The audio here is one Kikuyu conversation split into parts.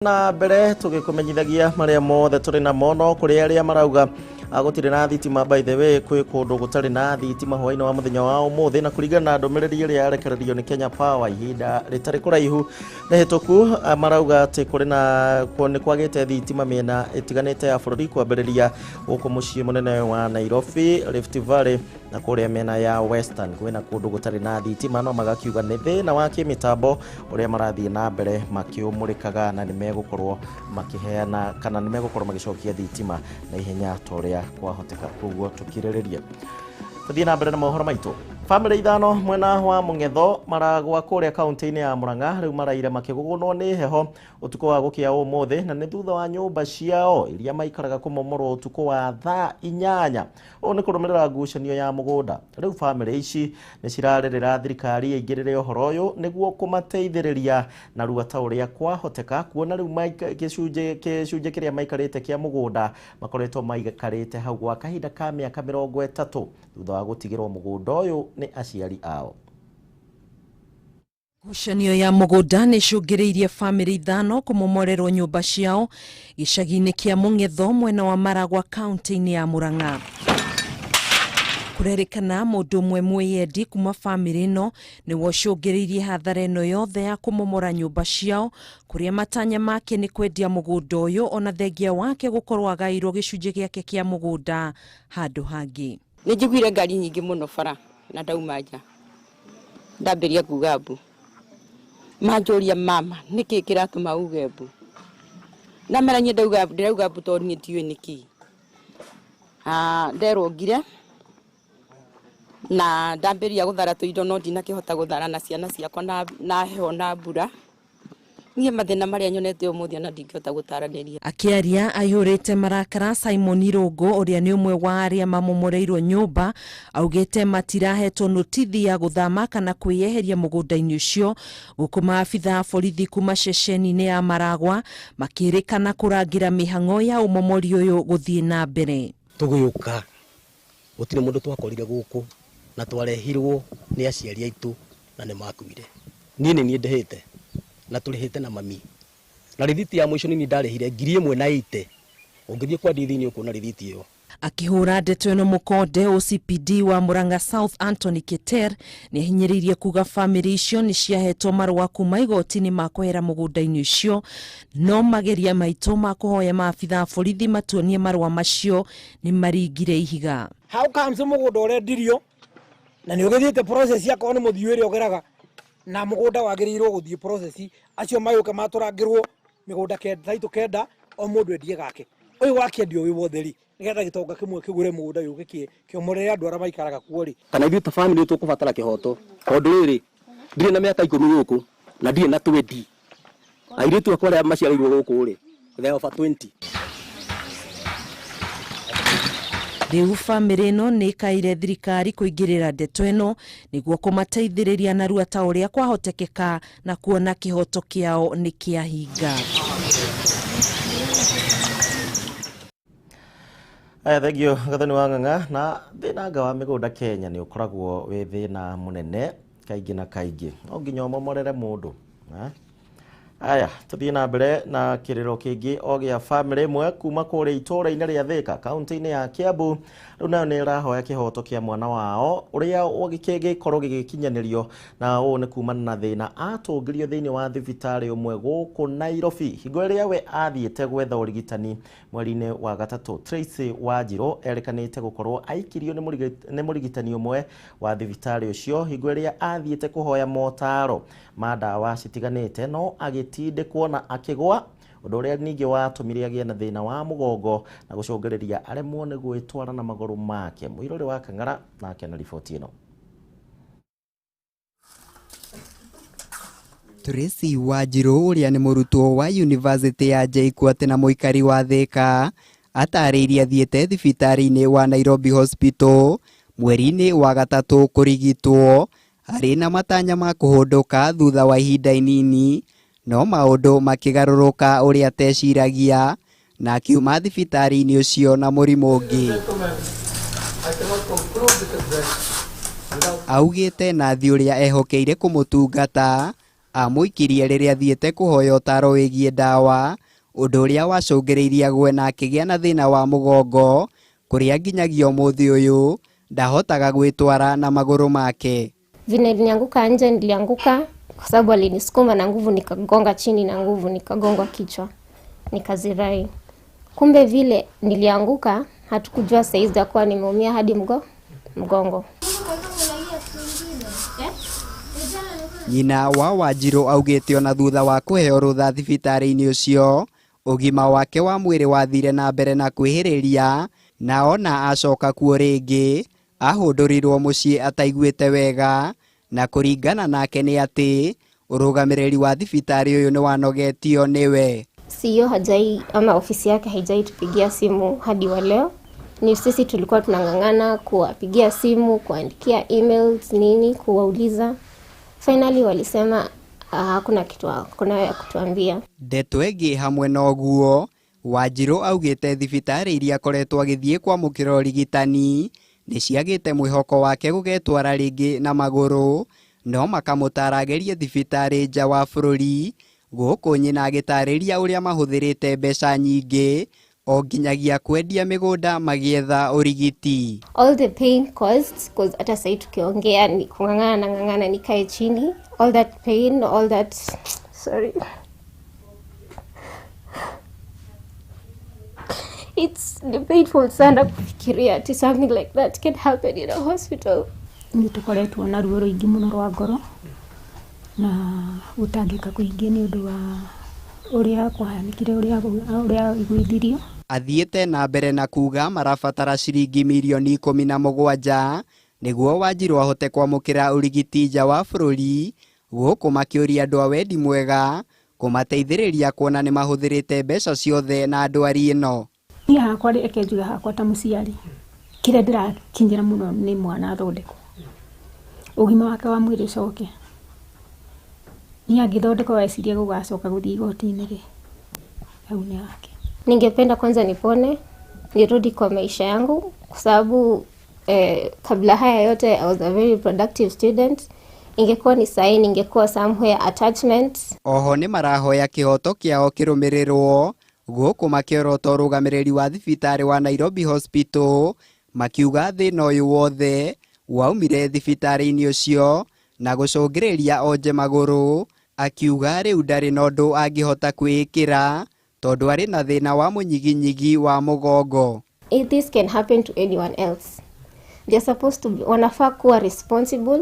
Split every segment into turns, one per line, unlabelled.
Na mbere tũgĩkũmenyithagia marĩa mothe tũrĩ namo, no kũrĩ arĩa marauga gũtirĩ na thitima. By the way, kwĩ kũndũ gũtarĩ na thitima hwaĩ-inĩ wa mũthenya wa ũmũthĩ, na kũringana na ndũmĩrĩri ĩrĩa yarekererio nĩ Kenya Power ihinda rĩtarĩ kũraihu rĩhĩtũku, marauga atĩ kũrĩ na nĩ kwagĩte thitima mĩena ĩtiganĩte ya bũrũri, kwambĩrĩria gũkũ mũciĩ mũnene wa Nairobi, Rift Valley na kũrĩa mĩena ya Western kwĩna kũndũ gũtarĩ na thitima, no magakiuga nĩ thĩna wa kĩmĩtambo ũrĩa marathiĩ na mbere makĩũmũrĩkaga na nĩ megũkorwo makĩheana kana nĩ megũkorwo magĩcokia thitima na ihenya ta ũrĩa kwahoteka. Koguo tũkirĩrĩrie. Tũthiĩ na mbere na mohoro maitũ. Bamĩrĩ ithano mwena wa Mũng'etho Maragwa kũrĩa kaunti-inĩ ya Murang'a rĩu maraire makĩgũgũnwo nĩ heho ũtukũ wa gũkĩa ũmũthĩ, na nĩ thutha wa nyũmba ciao iria maikaraga kũmomorwo ũtukũ wa thaa 8. Ũũ nĩ kũrũmĩrĩra ngucanio ya mũgũnda. Rĩu bamĩrĩ ici nĩ cirarĩrĩra thirikari ĩingĩrĩre ũhoro ũyũ nĩguo kũmateithĩrĩria narua ta ũrĩa kwahoteka, kuona rĩu gĩcunjĩ kĩrĩa maikarĩte kĩa mũgũnda makoretwo maikarĩte hau gwa kahinda ka mĩaka 30 thutha wa gũtigĩrwo mũgũnda ũyũ nĩ aciari ao.
Ngucanio ya mũgũnda nĩ ĩcũngĩrĩirie bamĩrĩ ithano kũmomorerwo nyũmba ciao gĩcagi-inĩ kĩa Mũng'etho mwena wa Maragwa kaunti-inĩ ya Murang'a. Kũrerĩkana mũndũ ũmwe mwĩyendi kuma bamĩrĩ ĩno nĩwe ũcũngĩrĩirie hathara ĩno yothe ya kũmomora nyũmba ciao, kũrĩa matanya make nĩ kwendia mũgũnda ũyũ ona thengia wake gũkorwo agaĩirwo gĩcunjĩ gĩake kĩa mũgũnda handũ hangĩ.
Nĩ njiguire ngari nyingĩ mũno bara na ndauma nja ndambĩrĩria kuga mbu. Manjũria, "Mama, nĩkĩ kĩratũma uge mbu?" Ndamera niĩ ndauga ndĩrauga mbu tondũ niĩ ndiũĩ nĩkĩ. Nderwo ngire na ndambĩrĩria gũthara tũindo, no ndinakĩhota gũthara na ciana ciakwa na heho na mbura. Niĩ mathĩna marĩa nyonete ũmũthĩ ona ndingĩhota gũtaranĩria.
Akĩaria aihũrĩte marakara, Simon Irũngũ ũrĩa nĩ ũmwe wa arĩa mamomoreirwo nyũmba augĩte matirahetwo notithi ya gũthama kana kwĩyeheria mũgũnda-inĩ ũcio, gũkũ maabitha a borithi kuma ceceni-inĩ ya Maragwa makĩrĩkana kũrangĩra mĩhang'o ya ũmomori ũyũ gũthiĩ na mbere.
Tũgĩũka gũtirĩ mũndũ twakorire gũkũ, na twarehirwo nĩ aciari aitũ na nĩ makuire. Niĩ nĩ niĩ ndĩhĩte na tũrĩhĩte na mami, na rĩthiti ya mũico nĩ niĩ ndarĩhire 1,080. Ũngĩthiĩ kwa ndithi nĩ ũkuona rĩthiti ĩyo.
Akĩhũra ndeto ĩno mũkonde, OCPD wa Murang'a South Anthony Keter nĩ ahinyĩrĩirie kuga bamĩrĩ icio nĩ ciahetwo marũa kuma igoti-inĩ ma kwehera mũgũnda-inĩ ũcio, no mageria maitũ ma kũhoya maabitha a borithi matuonie marũa macio nĩ maringire ihiga.
How comes mũgũnda ũrendirio na nĩ ũgĩthiĩte process, akorwo nĩ mũthiũ ĩrĩa ũgeraga na mũgũnda wagĩrĩirwo gũthiĩ process, acio magĩũke matũrangĩrwo mĩgũnda kenda, taitũ kenda, o mũndũ endie gake, ũyũ wakĩendio wĩ wothe rĩ, nĩgetha gĩtonga kĩmwe kĩgũre mũgũnda gĩũke kĩomorere andũ arĩa maikaraga kuo rĩ?
Kana ithuĩ ta family tũkũbatara kĩhoto, tondũ rĩrĩ, ndirĩ na mĩaka 10 gũkũ na ndirĩ na 20. Airĩtu akwa arĩa maciarĩirwo gũkũ rĩ, they are over 20.
Rĩu bamĩrĩ ĩno nĩ ĩkaĩire thirikari kũingĩrĩra ndeto ĩno nĩguo kũmateithĩrĩria narua ta ũrĩa kwahotekeka na kuona kĩhoto kĩao nĩ kĩahinga.
Aya, thengio Gathoni wa Ng'ang'a. Na thĩna wa mĩgũnda Kenya nĩ ũkoragwo wĩ thĩna mũnene kaingĩ na kaingĩ, no nginya ũmomorere mũndũ, eh? Aya, tũthiĩ na mbere na kĩrĩro kĩngĩ o gĩa bamĩrĩ ĩmwe kuma kũrĩa itũũra-inĩ rĩa Thĩka kaunti-inĩ ya Kiambu. Rĩu nayo nĩ ĩrahoya kĩhoto kĩa mwana wao ũrĩa gĩkorwo gĩgĩkinyanĩrio, na ũũ nĩ kumana na thĩna atũngĩrio thĩinĩ wa thibitarĩ ũmwe gũkũ Nairobi hingo ĩrĩa we athiĩte gwetha ũrigitani mweri-inĩ wa gatatũ. Tracy Wanjirũ erĩkanĩte gũkorwo aikirio nĩ mũrigitani ũmwe wa thibitarĩ ũcio hingo ĩrĩa athiĩte kũhoya motaro ma ndawa citiganĩte, no agĩtindĩkwo na akĩgwa, ũndũ ũrĩa ningĩ watũmire agĩe na thĩna wa mũgongo na gũcũngĩrĩria aremwo nĩ gwĩtwara na magũrũ make. Mũirũrĩ wa Kang'ara nake na riboti ĩno.
Tracy Wanjirũ ũrĩa nĩ mũrutwo wa University ya JKUAT na mũikari wa Thĩka atarĩirie athiĩte thibitarĩ-inĩ wa Nairobi Hospital mweri-inĩ wa gatatũ kũrigitwo arĩ na matanya ma kũhũndũka thutha wa ihinda inini, no maũndũ makĩgarũrũka ũrĩa ateciragia na akiuma thibitarĩ-inĩ ũcio na mũrimũ ũngĩ. Augĩte nathi ũrĩa ehokeire kũmũtungata. Amũikirie rĩrĩa athiĩte kũhoya ũtaaro wĩgiĩ ndawa, ũndũ ũrĩa wacũngĩrĩirie agwe na akĩgĩa na thĩna wa mũgongo, kũrĩa nginyagia ũmũthĩ ũyũ ndahotaga gwĩtwara na magũrũ make.
Vile nilianguka nje, nilianguka kwa sababu alinisukuma na nguvu, nikagonga chini na nguvu, nikagongwa kichwa, nikazirai. Kumbe vile nilianguka, hatukujua saizi ya kuwa nimeumia hadi mgongo.
Nyina wa Wanjiru augĩte ona thutha wa kũheo rũtha thibitarĩ-inĩ ũcio, ũgima wake wa mwĩrĩ wathire na mbere na kwĩhĩrĩria, na ona acoka kuo rĩngĩ ahũndũrirwo mũciĩ ataiguĩte wega, na kũringana nake nĩ atĩ ũrũgamĩrĩri wa thibitarĩ ũyũ nĩ wanogetio nĩwe.
CEO hajai ama ofisi yake haijai tupigia simu hadi wa leo. Ni sisi tulikuwa tunang'ang'ana kuwapigia simu, kuandikia emails nini, kuwauliza. Finally walisema hakuna kitu hakuna ya kutuambia.
Ndeto ĩngĩ hamwe na ũguo, Wanjiru augĩte thibitarĩ iria akoretwo agĩthiĩ kwamũkĩra ũrigitani nĩ ciagĩte mwĩhoko wake gũgetwara rĩngĩ na magũrũ, no makamũtara agerie thibitarĩ nja wa bũrũri, gũkũ nyina agĩtarĩria ũrĩa mahũthĩrĩte mbeca nyingĩ o nginyagia kwendia mĩgũnda magĩetha ũrigiti.
All the pain caused, cause hata sahii tukiongea ni kung'ang'ana na ng'ang'ana nikae chini. All that pain, all that sorry. It's painful sana kufikiria ati something like that can happen in a hospital.
Nĩ tũkoretwo na ruo rũingĩ mũno rwa ngoro na gũtangĩka kũingĩ nĩ ũndũ wa ũrĩa kwahanĩkire, ũrĩa igũithirio.
Athiĩte na mbere na kuga marabatara ciringi mirioni 17 nĩguo Wanjiru ahote kwamũkĩra ũrigiti nja wa bũrũri, gũkũ makĩũria andũ a wendi mwega kũmateithĩrĩria kuona nĩ mahũthĩrĩte mbeca ciothe na ndwari ĩno.
Niĩ hakwa reke njuge hakwa ta mũciari, kĩrĩa ndĩrakinyĩra mũno nĩ mwana athondekwo, ũgima wake wa mwĩrĩ ũcoke. Niĩ angĩthondekwo weciria gũgacoka gũthiĩ igoti-inĩ rĩ, hau nĩ hake.
Ningependa kwanza nipone, nirudi kwa maisha yangu kwa sababu kabla haya yote I was a very productive student. Ingekuwa ni sahi ningekuwa somewhere attachment.
Oho nĩ marahoya kĩhoto kĩao kĩrũmĩrĩrwo gũkũ makĩorota ũrũgamĩrĩri wa thibitarĩ wa Nairobi Hospital, makiuga thĩna ũyũ wothe waumire thibitarĩ-inĩ ũcio na gũcũngĩrĩria onje magũrũ, akiuga rĩu ndarĩ na ũndũ angĩhota kwĩĩkĩra tondũ arĩ na thĩna wa mũnyiginyigi wa mũgongo.
If this can happen to anyone else, they're supposed to be, wanafaa kuwa responsible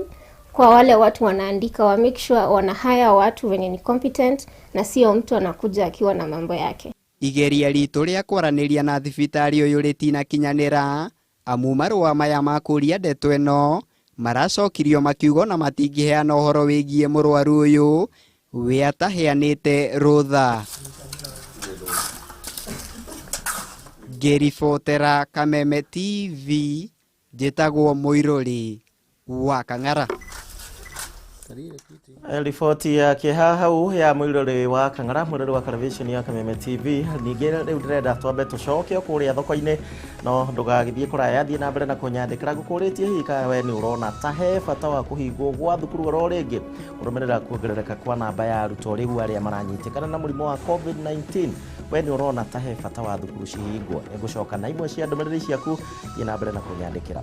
kwa wale watu wanaandika, wa make sure wana hire watu wenye ni competent na sio mtu anakuja akiwa na mambo yake.
Igeria ritũ rĩa kwaranĩria na thibitarĩ ũyũ rĩtinakinyanĩra, amu marũa maya ma kũria ndeto ĩno maracokirio makiuga ona matingĩheana ũhoro wĩgiĩ mũrwaru ũyũ we ataheanĩte rũtha. Ngĩribotera Kameme TV, njĩtagwo Mũirũrĩ wa Kang'ara.
Riboti ya kĩeha hau ya Mũirũrĩ wa Kang'ara, mũrori wa television ya Kameme TV. Ningĩ rĩu ndĩrenda twambe tũcoke kũrĩa thoko-inĩ, no ndũgagĩthiĩ kũraya, thiĩ na mbere na kũnyandĩkĩra ngũkũrĩtie hihi kana we nĩ ũrona ta he bata wa kũhingwo gwa thukuru oro rĩngĩ kũrũmĩrĩra kuongerereka kwa namba ya arutwo rĩu arĩa maranyitĩkana na mũrimũ wa COVID-19. We nĩ ũrona ta he bata wa thukuru cihingwo? Nĩngũcoka na imwe cia ndũmĩrĩri ciaku, thiĩ na mbere na kũnyandĩkĩra.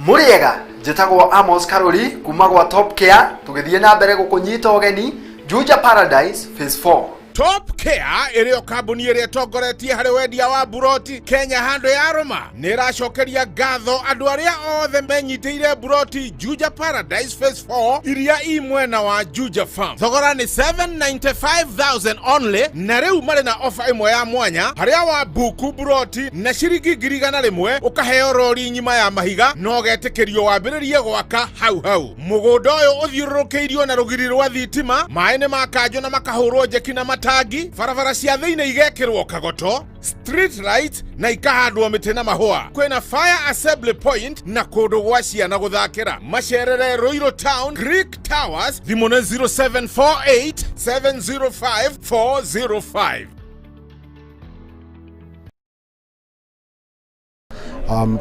Muriega njĩtagwo Amos Karori kuma gwa Top Care, tũgĩthiĩ na mbere gũkũnyita ũgeni Juja Paradise Phase 4.
Top Care ĩrĩ kambuni ĩrĩa ĩtongoretie harĩ wendia wa buroti Kenya handũ ya Roma nĩ ĩracokeria ngatho andũ arĩa othe menyitĩire buroti Juja Paradise Phase 4 iria i mwena wa Juja Farm. Thogora nĩ 795,000 only, na rĩu marĩ na ofa ĩmwe ya mwanya harĩa wa buku buroti na ciringi 100,000 ũkaheo rori ng'ima ya mahiga na ũgetĩkĩrio wambĩrĩrie gwaka hau hau. Mũgũnda ũyũ ũthiũrũrũkĩirio na rũgiri rwa thitima, maĩ nĩ makanjwo na makahũrwo njeki na matangi, barabara cia thĩinĩ igekĩrwo kagoto, street light na ikahandwo mĩtĩ na mahũa. Kwĩna fire assembly point na kũndũ gwa ciana gũthakĩra. Macerere Ruiru Town, Greek Towers, thimũ nĩ 0748 705 405.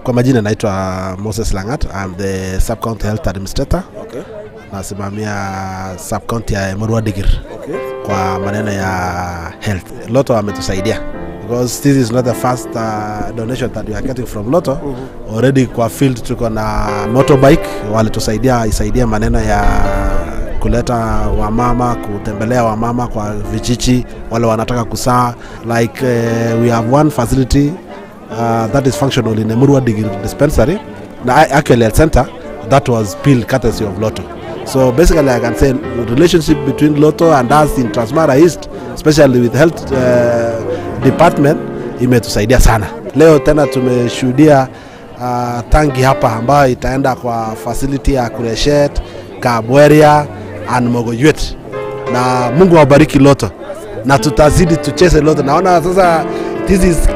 Kwa majina naitwa Moses Langat. I'm the sub-county health administrator. Nasimamia sub-county ya Emurua Dikirr kwa maneno ya health. Lotto ametusaidia because this is not the first donation that we are getting from Lotto. Already kwa field tuko na motorbike walitusaidia, isaidia maneno ya kuleta wamama, kutembelea wamama kwa vijiji wale wanataka kuzaa. Like we have one facility that is functional in Emurua Dikirr dispensary, na actually health center that was built courtesy of Lotto. So basically I can say relationship between Lotto and us in Transmara East, especially with health department, imetusaidia sana. Leo tena tumeshuhudia tangi hapa ambayo itaenda kwa facility ya Kureshet, Kabweria and Mogoyuet. Na Mungu awabariki Lotto na tutazidi tucheze Lotto. Naona sasa this is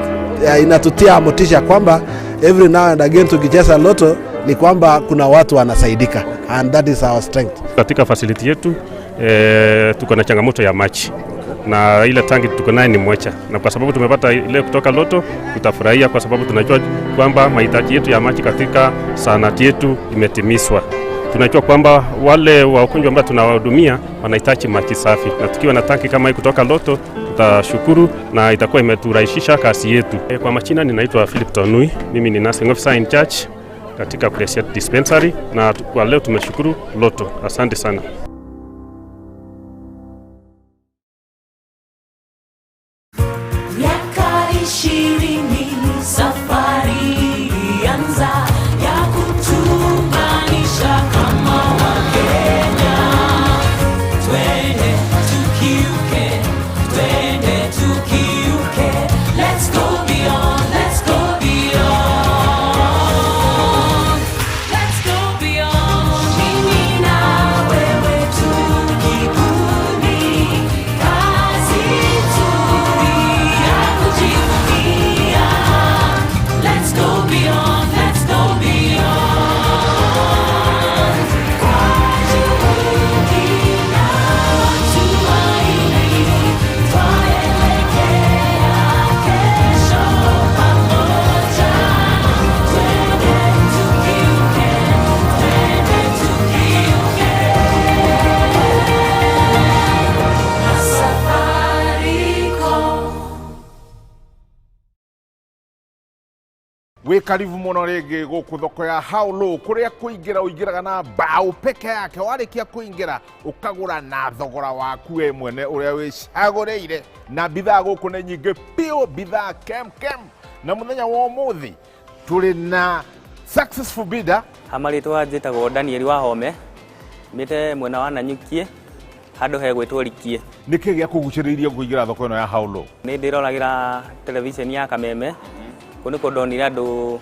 inatutia motisha kwamba every now and again tukicheza Lotto ni kwamba kuna watu wanasaidika, and that is our strength.
Katika facility yetu tuko na changamoto ya maji na ile tangi tuko naye ni moja, na kwa sababu tumepata ile kutoka Lotto tutafurahia, kwa sababu tunajua kwamba mahitaji yetu ya maji katika zahanati yetu imetimizwa. Tunajua kwamba wale wagonjwa ambao tunawahudumia wanahitaji maji safi, na tukiwa na tanki kama hii kutoka Lotto tutashukuru na itakuwa imeturahisisha kazi yetu. Kwa majina ninaitwa Philip Tonui, mimi ni nursing officer in charge katika Kureshet Dispensary, na kwa leo tumeshukuru Lotto. Asante sana.
Miaka 20 safari ilianza ya kutuunganisha kama Wakenya. Twende tukiuke, twende tukiuke. Let's go beyond, let's go beyond. Let's go beyond. Mimi na wewe tukibuni kazi nzuri ya kujivunia. Let's go beyond, let's go beyond. Kwa juhudi na matumaini, twaelekea kesho pamoja. Twende tukiuke, twende tukiuke. Na Safaricom.
Wĩ karibu mũno rĩngĩ gũkũ thoko ya How Low, kũrĩa kũingĩra ũingĩraga na mbaũ peke yake. Warĩkia kũingĩra ũkagũra na thogora waku we mwene ũrĩa wĩcagũrĩire, na bidhaa gũkũ nĩ nyingĩ piũ, bidhaa kem kem. Na mũthenya wa ũmũthĩ tũrĩ na successful bidder.
Hamarĩtwa njĩtagwo Daniel Wahome, mĩte mwena wa Nanyukie, handũ hegwĩtwo Rikie.
Nĩkĩ gĩa kũgucĩrĩirie kũingĩra thoko ĩno ya How Low?
Nĩ ndĩroragĩra televisheni ya Kameme, kũu nĩkuo ndonire andũ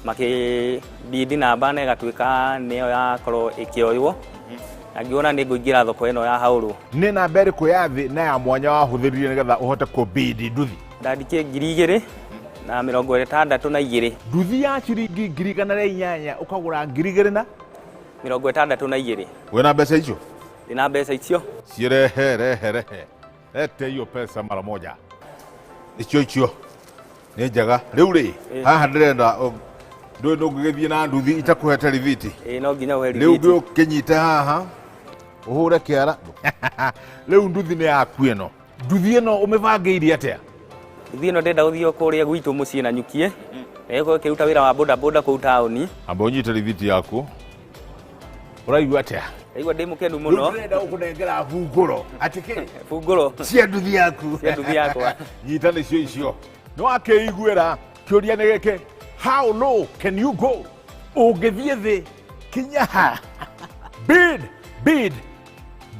makĩbidi namba na ĩgatuĩka nĩyo yakorwo ĩkĩoywo, na ngĩona nĩ ngũingĩra thoko ĩno ya How Low.
Nĩ namba ĩrĩkũ ya thĩ na ya mwanya wahũthĩrire nĩgetha ũhote kũbidi nduthi?
Ndandikie 2062.
Nduthi ya ciringi 108,000 ũkagũra ngiri igĩrĩ na
62.
Wĩna mbeca icio?
Ndĩna mbeca icio.
Cirehe, rehe, rehe, lete hiyo pesa mara moja. Icio icio nĩ njega. Rĩu rĩ, haha ndĩrenda ndũĩ ndũngĩgĩthiĩ na nduthi itakũhete rithiti.
Ĩĩ, no nginya ũhe
Rĩu
rithiti.
ngĩũkĩnyite haha ũhũre kĩara. Rĩu nduthi nĩ yaku ĩno. Nduthi ĩno ũmĩbangĩire atĩa?
Nduthi ĩno ndĩrenda gũthiĩ kũrĩa gwitũ mũciĩ Nanyukie, na ĩgũkorwo ĩkĩruta wĩra wa boda boda kũu taũni.
Amba ũnyite rithiti yaku. Ũraigua atĩa?
Ndaigua ndĩ mũkenu
Rĩu
mũno.
ndĩrenda gũkũnengera bungũro. Atĩ kĩ?
Bungũro
cia nduthi yaku.
Cia nduthi yakwa.
Nyita nĩcio icio. Nĩ wakĩiguĩra. Kĩũria nĩ gĩkĩ, how low can you go? Ũngĩthiĩ thĩ kinya ha? Bid, bid,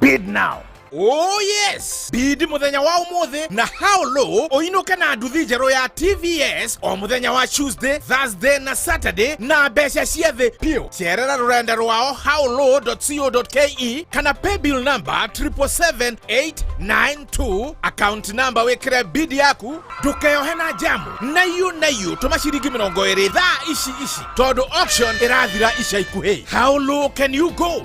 bid now. Oh yes, bid muthenya wa umuthi na how low uinuke na nduthi njeru ya TVS o muthenya wa Tuesday, Thursday na Saturday na mbeca cia thi piu. Cerera rurenda rwao howlow.co.ke kana paybill number 777892, account number wikire bid yaku, ndukeyohe na jamu na iu tuma ciringi 20 thaa ici ici tondu auction irathira ica ikuhi. How low can you go?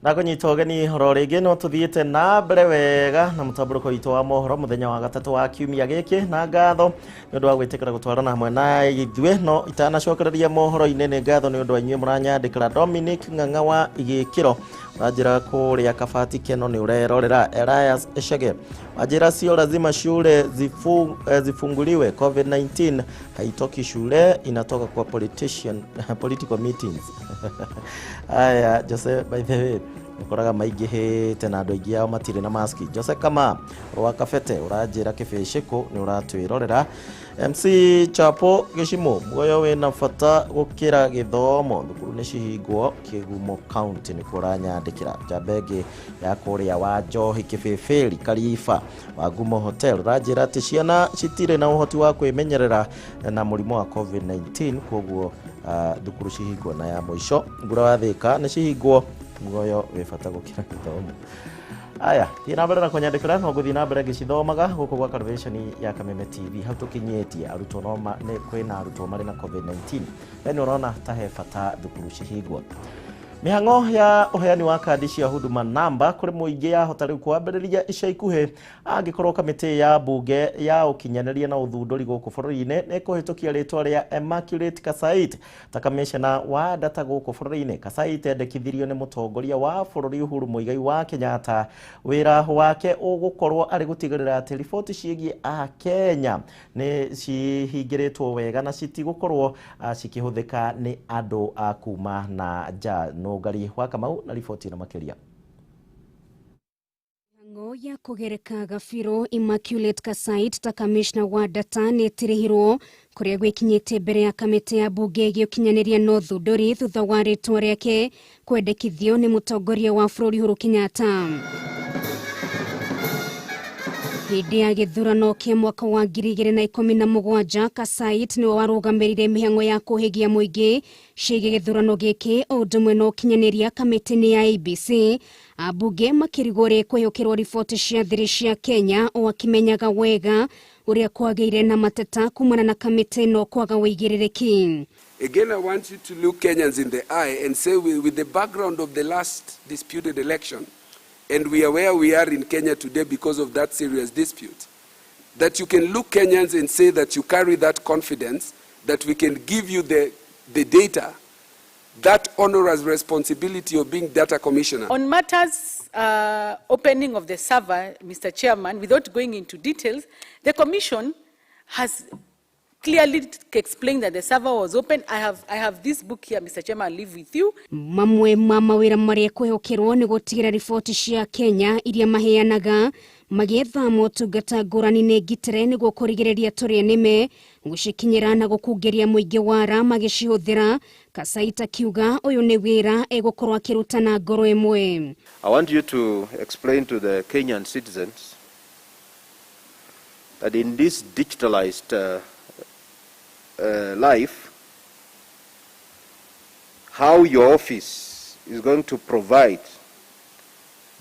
Ndakũnyita ũgeni oro rĩngĩ no tũthiĩte na mbere wega na mũtambũrũko witũ wa mohoro mũthenya wa gatatũ wa kiumia gĩkĩ, na ngatho nĩ ũndũ wa gwĩtĩkĩra gũtwarana hamwe na ithuĩ. No itanacokereria mohoro-inĩ, nĩ ngatho nĩ ũndũ wa inyuĩ mũranyandĩkĩra. Dominic Ng'ang'a wa Igĩkĩro wanjĩra kũrĩa Kabati Keno nĩ ũrerorera. Elias Eshege wanjĩra sio lazima shule zifunguliwe, COVID-19 haitoki shule, inatoka kwa politician political meetings. Aya Jose, by the way ukoraga maingĩhĩte na andũ aingĩ ao matirĩ na maski. Jose Kama rwa Kabete ũranjĩra kĩbĩcĩkũ nĩ ũratwĩrorera. MC Chapo Gĩcimo, muoyo wĩna bata gũkĩra gĩthomo, thukuru nĩ cihingwo Kĩgumo County, nĩkuo ũranyandĩkĩra. Njamba ĩngĩ ya kũrĩa wa Njohi Kĩbĩbĩri Kariba wa Ngumo Hotel ũranjĩra atĩ ciana citirĩ na ũhoti wa kwĩmenyerera na mũrimũ wa COVID-19, koguo thukuru cihingwo. Na ya mũico Ngura wa Thĩka nĩ cihingwo, muoyo wĩ bata gũkĩra gĩthomo. Aya, thiĩ na mbere na kũnyandĩkĩra, no ngũthiĩ na mbere ngĩcithomaga gũkũ gwa karubĩconi ya Kameme TV. Hau tũkinyĩtie arutwo no nĩ kwĩna arutwo marĩ na COVID-19. We nĩ ũrona ta he bata thukuru cihingwo. Mĩhang'o ya ũheani wa kandi cia Huduma Namba kũrĩ mũingĩ yahota rĩu kwambĩrĩria ica ikuhĩ angĩkorwo kamĩtĩ ya mbunge ya ũkinyanĩria na ũthundũri gũkũ bũrũri-inĩ nĩ ĩkũhĩtũkia rĩtwa rĩa Immaculate Kasait ta kamĩcona wa data gũkũ bũrũri-inĩ. Kasait endekithirio nĩ mũtongoria wa bũrũri Uhuru Muigai wa Kenyatta. Wĩra wake ũgũkorwo arĩ gũtigĩrĩra atĩ riboti ciĩgiĩ Akenya nĩ cihingĩrĩtwo wega na citigũkorwo cikĩhũthĩka nĩ andũ a kuma na nja. Nũngari wa Kamau na riboti ĩno makĩria.
Mĩhang'o ya kũgereka gabiro Immaculate Kasait ta kamishna wa data nĩ ĩtirihirwo kũrĩa gwĩkinyĩte mbere ya kamĩtĩ ya mbunge ĩgiĩ ũkinyanĩria na ũthundũri thutha wa rĩtwa rĩake kwendekithio nĩ mũtongoria wa bũrũri Uhuru Kenyatta. Hĩndĩ ya gĩthurano kĩa mwaka wa 2017 Kasait nĩwe warũgamĩrĩire mĩhang'o ya kũhĩgia mũingĩ ciĩgiĩ gĩthurano gĩkĩ o ũndũ ũmwe na ũkinyanĩria kamĩtĩ-inĩ ya IEBC. Ambunge makĩrigwo rĩ kwĩhokerwo riboti cia thiri cia Kenya o akĩmenyaga wega ũrĩa kwagĩire na mateta kumana na kamĩtĩ ĩno kwaga ũigĩrĩrĩki.
Again, I want you to look Kenyans in the eye and say with the background of the last disputed election, and we are where we are in Kenya today because of that serious dispute, that you can look Kenyans and say that you carry that confidence, that we can give you the data, that onerous responsibility of being data commissioner.
On matters opening of the server, Mr. Chairman, without going into details, the commission has clearly explained that the server was open. I have this book here, Mr. Chairman, I'll leave with you.
Mamwe ma mawĩra marĩa kwĩhokerwo nĩ gũtigĩra riboti cia Kenya iria maheanaga magĩetha motungata ngũrani nĩ ngitĩre nĩguo kũrigĩrĩria tũrĩa nĩme gũcikinyĩra na gũkungĩria mũingĩ wara magĩcihũthĩra. Kasait akiuga ũyũ nĩ wĩra egũkorwo akĩruta na ngoro ĩmwe.
I want you to explain to the Kenyan citizens that in this digitalized life, how your office is going to provide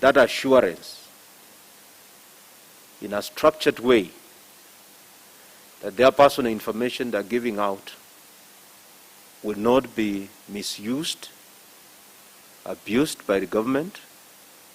that assurance in a structured way that their personal information they're giving out will not be misused, abused by the government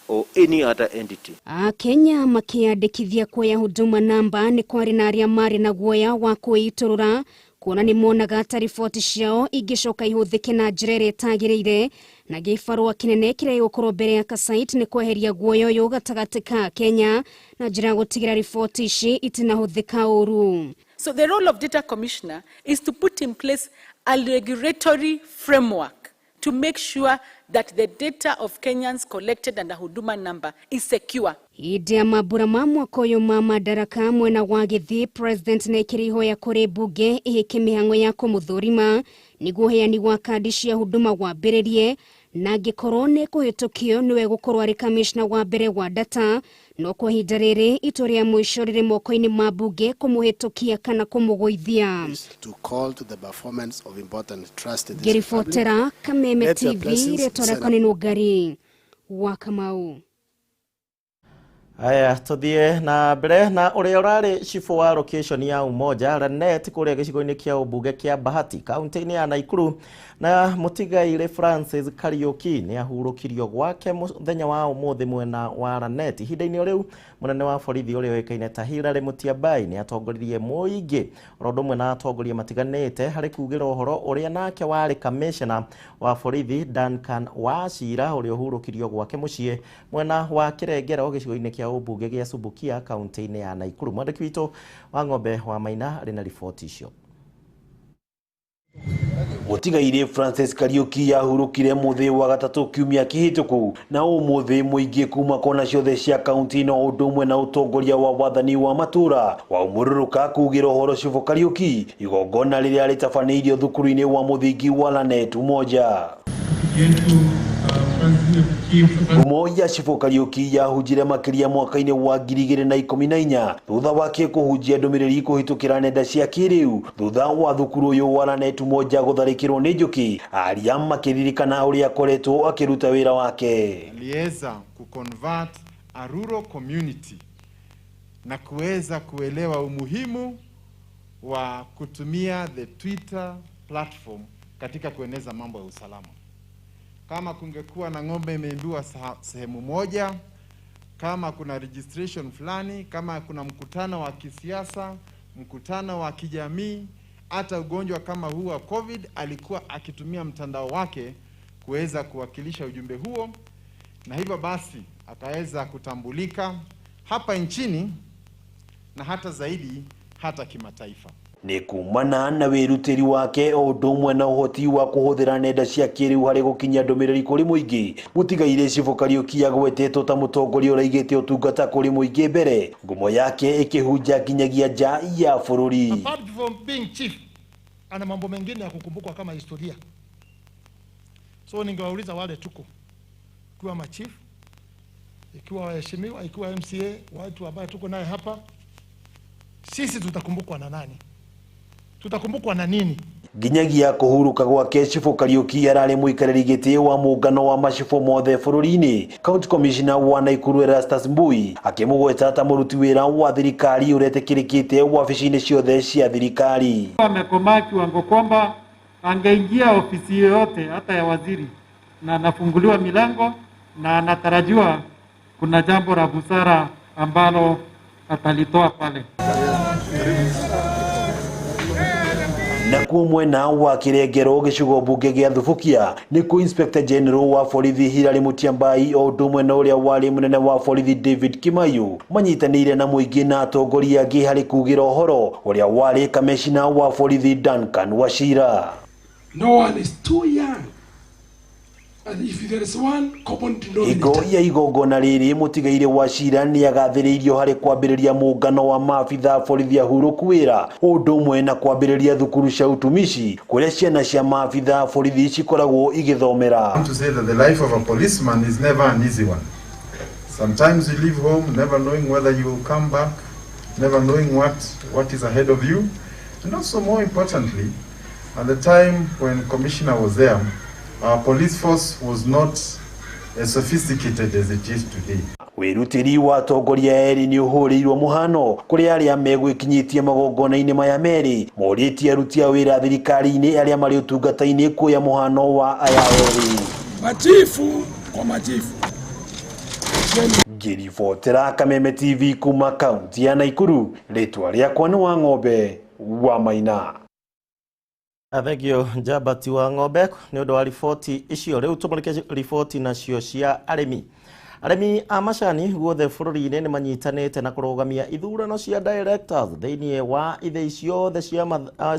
or any other entity.
Akenya makĩandĩkithia kuoya Huduma Namba nĩ kwarĩ na arĩa marĩ na guoya wa kwĩitũrũra kuona nĩ monaga ta riboti ciao ingĩcoka ihũthĩke na njĩra ĩrĩa ĩtagĩrĩire, na gĩbarũa kĩnene kĩrĩa gĩgũkorwo mbere ya Kasait nĩ kweheria guoya ũyũ gatagatĩ ka Kenya na njĩra ya gũtigĩra riboti ici itinahũthĩka ũru.
So the role of data commissioner is to put in place a regulatory framework to make sure that the data of Kenyans collected under Huduma number is secure.
Hĩndĩ ya mambura ma mwaka ũyũ ma Madaraka mwena wa Gĩthii, President nĩekĩre ihoya kũrĩ mbunge ĩhĩke mĩhang'o ya kũmũthũrima nĩguo ũheani wa kandi cia Huduma wambĩrĩrie, na angĩkorwo nĩ kũhĩtũkio nĩwe gũkorwo arĩ kamishna wa mbere wa data. No kwa ihinda rĩrĩ itua rĩa mũico rĩrĩ moko-inĩ ma mbunge kũmũhĩtũkia kana kũmũgũithia.
To call to the performance of important trust in this
Ngĩribotera
republic.
Kameme
Let your
TV,
blessings
rĩtwa rĩakwa
descend.
nĩ Nũngari wa Kamau.
Aya, tuthie na mbere na ũrĩa ũrarĩ cibũ wa location ya Umoja Lanet kũrĩa gĩcigo-inĩ kĩa ũmbunge kĩa Bahati kaunti-inĩ ya Nakuru na mũtigairĩ Francis Kariuki nĩ ahurũkirio gwake mũthenya wa ũmũthĩ mwena wa Lanet. Ihinda-inĩ o rĩu mũnene wa borithi ũrĩa ũĩkaine ta Hilary Mutyambai nĩ atongoririe mũingĩ oro ũndũ ũmwe na atongoria matiganĩte harĩ kugĩra ũhoro ũrĩa nake warĩ kamishna wa borithi Duncan Wachira ũrĩa ũhurũkirio gwake mũciĩ mwena wa Kĩrengero gĩcigo-inĩ kĩa ũmbunge gĩa Subukia kaunti-inĩ ya Nakuru. Mwandĩki witũ wa Ng'ombe wa Maina arĩ na riboti icio.
Mũtigairĩ Francis Kariuki yahurũkire mũthĩ wa gatatũ kiumia kĩhĩtũku, na ũmũthĩ mũingĩ kuma kona ciothe cia kaunti no ũndũ ũmwe na ũtongoria wa wathani wa matũra wa ũmũrũrũka kugĩra ũhoro Cibũ Kariuki igongona rĩrĩa rĩtabanĩirio thukuru-inĩ wa mũthingi wa Lanet Umoja. Ngumo ya Cibũ Kariuki yahunjire makĩria mwaka-inĩ wa 2014 thutha wake kũhunjia ndũmĩrĩri kũhĩtũkĩra nenda cia kĩrĩu thutha wa thukuru ũyũ wa Lanet Umoja gũtharĩkĩrwo nĩ njũkĩ, aria makĩririkana ũrĩa akoretwo akĩruta wĩra wake.
Aliweza kuconvert a rural community na kuweza kuelewa umuhimu wa kutumia the Twitter platform katika kueneza mambo ya usalama. Kama kungekuwa na ng'ombe imeimbiwa sehemu moja, kama kuna registration fulani, kama kuna mkutano wa kisiasa, mkutano wa kijamii, hata ugonjwa kama huu wa COVID, alikuwa akitumia mtandao wake kuweza kuwakilisha ujumbe huo, na hivyo basi akaweza kutambulika hapa nchini na hata zaidi hata kimataifa.
Nĩ kumana na wĩrutĩri wake o ũndũ ũmwe na ũhoti wa kũhũthĩra nenda cia kĩrĩu harĩ gũkinyia ndũmĩrĩri kũrĩ mũingĩ, mũtigairĩ Cibũ Kariuki agwetetwo ta mũtongoria ũraigĩte ũtungata kũrĩ mũingĩ mbere, ngumo yake ĩkĩhunja nginyagia nja ya bũrũri.
Apart from being chief, ana mambo mengine ya kukumbukwa kama historia. So ningewauliza wale tuko, ikiwa machief, ikiwa waheshimiwa, ikiwa MCA, watu ambao tuko naye hapa, sisi tutakumbukwa na nani? Tutakumbukwa na nini?
Nginyagia kũhurũka gwake Cibũ Kariuki ararĩ mũikarĩri gĩtĩ wa mũngano wa macibũ mothe bũrũri-inĩ. County Commissioner wa Nakuru Erastus Mbui akĩmũgweta ta mũruti wĩra wa thirikari ũretĩkĩrĩkĩte wabici-inĩ ciothe cia thirikari.
Amekomaa kiwango kwamba angeingia ofisi yoyote hata ya waziri na anafunguliwa milango na anatarajiwa kuna jambo la busara ambalo atalitoa pale.
Nakuo mwena wa Kirengero gĩcigo mbunge gĩa Thubukia nĩkuo Inspector General wa borithi Hilary Mutyambai o ũndũ ũmwe na ũrĩa warĩ mũnene wa borithi David Kimaiyu manyitanĩire na mũingĩ na atongoria angĩ harĩ kugĩra ũhoro ũrĩa warĩ kamishna wa borithi Duncan Wachira.
No one is too young. And if there is one common
Hingo
denominator,
ya igongona rĩrĩ mũtigairĩ Wachira nĩ agathĩrĩirio harĩ kwambĩrĩria mũngano wa maabitha a borithi ahurũku wĩra ũndũ ũmwe na kwambĩrĩria thukuru cia utumishi kũrĩa ciana cia maabitha a borithi cikoragwo igĩthomera.
I want to say that the life of a policeman is never an easy one. Sometimes you leave home never knowing whether you will come back, never knowing what is ahead of you. And also more importantly, at the time when Commissioner was there, our police force was not as sophisticated as it is today.
Wĩrutĩri wa atongoria erĩ nĩ ũhũrĩirwo mũhano kũrĩ arĩa megwĩkinyĩtie magongona-inĩ maya merĩ morĩtie aruti a wĩra thirikari-inĩ arĩa marĩ ũtungata-inĩ kuoya mũhano wa aya erĩ.
Machifu kwa machifu.
Ngĩribotera Kameme TV kuma kaunti ya Nakuru, rĩtwa rĩakwa nĩ wa Ng'ombe wa Maina.
Thengio Njabati wa Ng'ombe nĩ ũndũ wa riboti icio. Rĩu tũmũrĩke riboti nacio cia arĩmi. Arĩmi a macani guothe bũrũri-inĩ nĩ manyitanĩte na kũrũgamia ithurano cia directors thĩinĩ wa ithĩi ciothe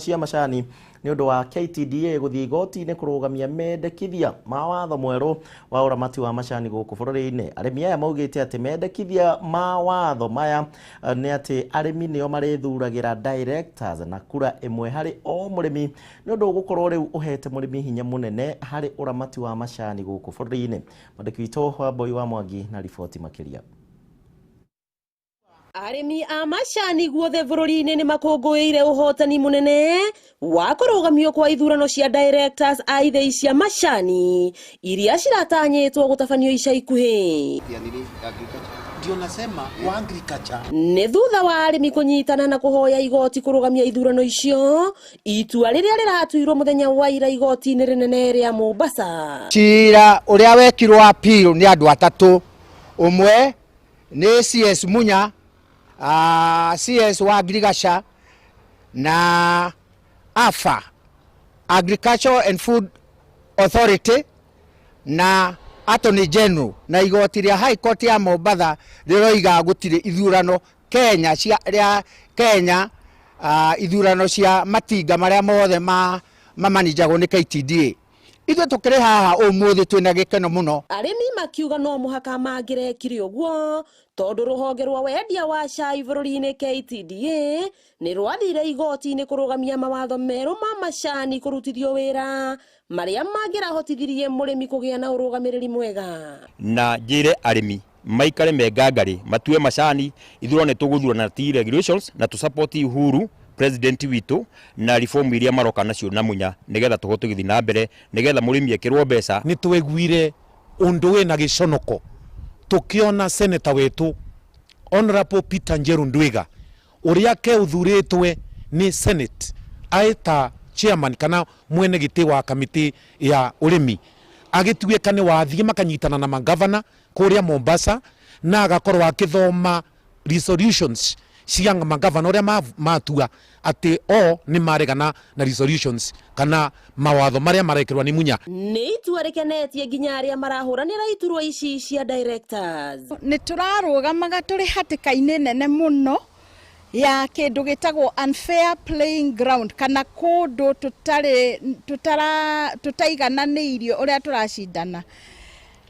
cia macani Nĩ ũndũ wa KTDA gũthiĩ igoti-inĩ kũrũgamia mendekithia ma watho mwerũ wa ũramati wa macani gũkũ bũrũri-inĩ. Arĩmi aya maugĩte atĩ mendekithia ma watho maya nĩ atĩ arĩmi nĩo marĩthuragĩra directors na kura ĩmwe harĩ o mũrĩmi, nĩ ũndũ ũgũkorwo rĩu ũhete mũrĩmi hinya mũnene harĩ ũramati wa macani gũkũ bũrũri-inĩ. Mwandĩki witũ wa Mbui wa Mwangi na riboti makĩria.
Arĩmi a macani guothe bũrũri-inĩ nĩ makũngũĩire ũhotani mũnene wa kũrũgamio kwa ithurano cia directors a ithĩi cia macani iria ciratanyĩtwo gũtabanio ica ikuhĩ.
Ndio nasema wa agriculture.
Nĩ thutha wa arĩmi kũnyitana na kũhoya igoti kũrũgamia ithurano icio, itua rĩrĩa rĩratuirwo mũthenya wa ira igoti-inĩ rĩnene rĩa Mombasa.
Cira ũrĩa wekirwo appeal nĩ andũ atatũ, ũmwe nĩ CS Munya, CS wa Agriculture na AFA, Agriculture and Food Authority, na Attorney General, na igoti rĩa High Court ya Mombatha rĩroiga gũtirĩ ithurano Kenya cia rĩa Kenya, ithurano cia matinga marĩa mothe mamanijagwo nĩ KTDA. Ithuĩ tũkĩrĩ haha ũmũthĩ twĩna gĩkeno mũno.
Arĩmi makiuga no mũhaka mangĩrekire ũguo tondũ rũhonge rwa wendia wa cai bũrũri-inĩ KTDA nĩ rwathire igoti-inĩ kũrũgamia mawatho merũ ma macani kũrutithio wĩra marĩa mangĩrahotithirie mũrĩmi kũgĩa na ũrũgamĩrĩri mwega.
Na njĩre arĩmi maikare mengangari matue macani, ithurano nĩ tũgũthurana na ti regulations na tũ support Uhuru president witũ na reform iria maroka nacio na Munya nigetha tũhote gũthiĩ na mbere nigetha mũrĩmi ekĩrwo mbeca.
Nĩ tweguire ũndũ wĩna gĩconoko tũkĩona senator witũ Honorable Peter Njeru Ndwiga ũrĩa ke ũthurĩtwe nĩ Senate aita chairman kana mwene gĩtĩ wa kamĩtĩ ya ũrĩmi, agĩtuĩka nĩ wathiĩ makanyitana na magavana kũrĩa Mombasa na agakorwo akĩthoma resolutions cia magavana ũrĩa matua atĩ o nĩ maregana na resolutions kana mawatho marĩa marekĩrwo nĩ Munya.
Nĩ itua rĩkenetie nginya arĩa marahũranĩra iturwa ici cia directors.
Nĩ tũrarũgamaga tũrĩ hatĩka-inĩ nene mũno ya kĩndũ gĩtagwo unfair playing ground, kana kũndũ tũtaigananĩirio ũrĩa tũracindana.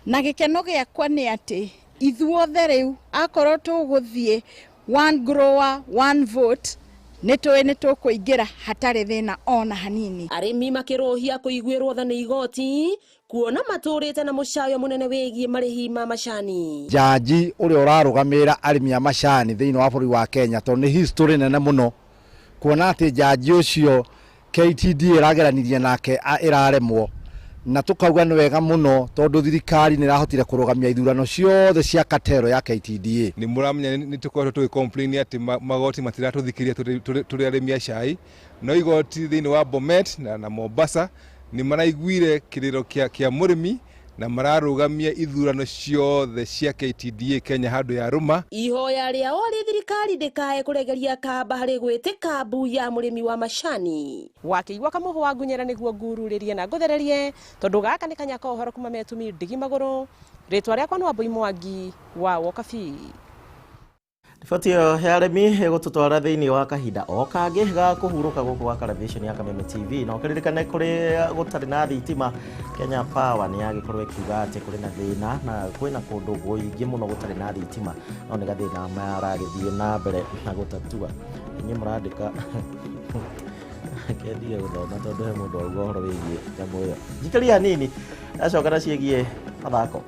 Na gĩkeno gĩakwa nĩ atĩ ithuothe rĩu akorwo tũgũthiĩ one grower one vote nĩ tũĩ nĩ tũkũingĩra hatarĩ thĩna ona hanini.
Arĩmi makĩrũhia kũiguĩrwo tha nĩ igoti kuona matũrĩte na mũcayo mũnene wĩgiĩ marĩhi ma macani.
Jaji ũrĩa ũrarũgamĩrĩra arĩmi a macani thĩinĩ wa bũrũri wa Kenya, tondũ nĩ history nene mũno kuona atĩ jaji ũcio KTDA ĩrageranirie nake ĩraremwo, na tukauga nĩ wega mũno tondũ thirikari nĩ ĩrahotire kũrũgamia ithurano ciothe cia katero ya KTDA.
Nĩ mũramenya nĩ tũkoretwo tũgĩ complain atĩ magoti matiratũthikĩria tũrĩ arĩmi a cai, no igoti thĩinĩ wa Bomet na Mombasa nĩ maraiguire kĩrĩro kĩa mũrĩmi na mararũgamia ithurano ciothe cia KTDA Kenya handũ ya rũma.
Ihoya rĩao rĩ thirikari ndĩkae kũregeria kamba harĩ gwĩtĩka mbu ya mũrĩmi wa macani. Wakĩigua kamũhũ wa ngunyĩra nĩguo ngururĩrie na ngũthererie, tondũ gaka nĩ kanya ka ũhoro kuma metumi ndigi magũrũ. Rĩtwa rĩakwa nĩ Wambui Mwangi wa Wokabi.
Riboti ĩyo ya arĩmi ĩgũtũtwara thĩinĩ wa kahinda o kangĩ ga kũhurũka gũkũ gwa television ya Kameme TV. Na ũkĩririkane kũrĩa gũtarĩ na thitima, Kenya Power nĩ yagĩkorwo ĩkiuga atĩ kũrĩ na thĩna na kwĩna kũndũ kũingĩ mũno gũtarĩ na thitima, no nĩ gathĩna maragĩthiĩ na mbere na gũtatua. Inyuĩ mũrandĩka kendige gũthoma tondũ he mũndũ wauga ũhoro wĩgiĩ nyamũ ĩyo. Njikaria hanini, acoka na ciĩgiĩ mathako.